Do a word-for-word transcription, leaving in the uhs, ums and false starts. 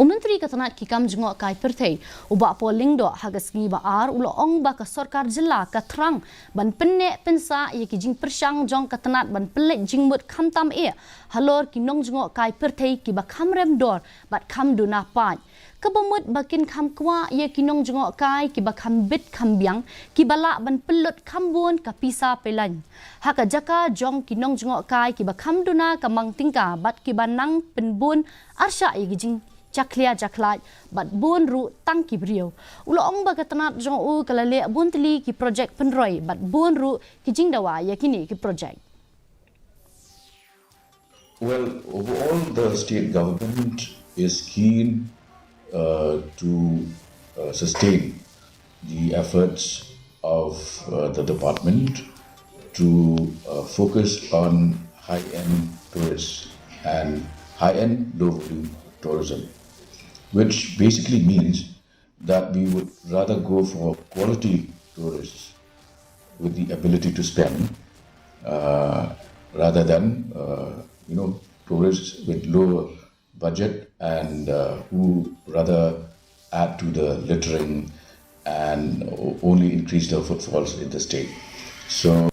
U Myntri ka tnat ki kam jngohkai pyrthei, u Bah Paul Lyngdoh, ha ka sngi ba ar u la ong ba ka sorkar jylla ka thrang ban pynneh pynsah ïa ki jingpyrshang jong ka tnat ban pynleit jingmut khamtam eh halor ki nongjngohkai pyrthei kiba kham rem dor bad kham duna paid. Kaba mut ba kin kham kwah ïa ki nongjngohkai kiba kham bit kham biang, kiba lah ban pynlut kham bun ka pisa peilain. Ha ka jaka jong ki nongjngohkai kiba kham duna ka mang tyngka bad kiba nang pynbun arshah ïa ki jingjakhlia jakhlad bad bun ruh tang ki briew. U la ong ba ka tnat jong u ka la leh bun tylli ki projek pynroi bad bun ruh ki jingdawa ïa kine ki projek. Well, overall, the state government is keen uh, to uh, sustain the efforts of uh, the department to uh, focus on high-end tourists and high-end low-volume tourism, which basically means that we would rather go for quality tourists with the ability to spend uh, rather than uh, you know tourists with low budget and uh, who rather add to the littering and o- only increase the footfalls in the state. So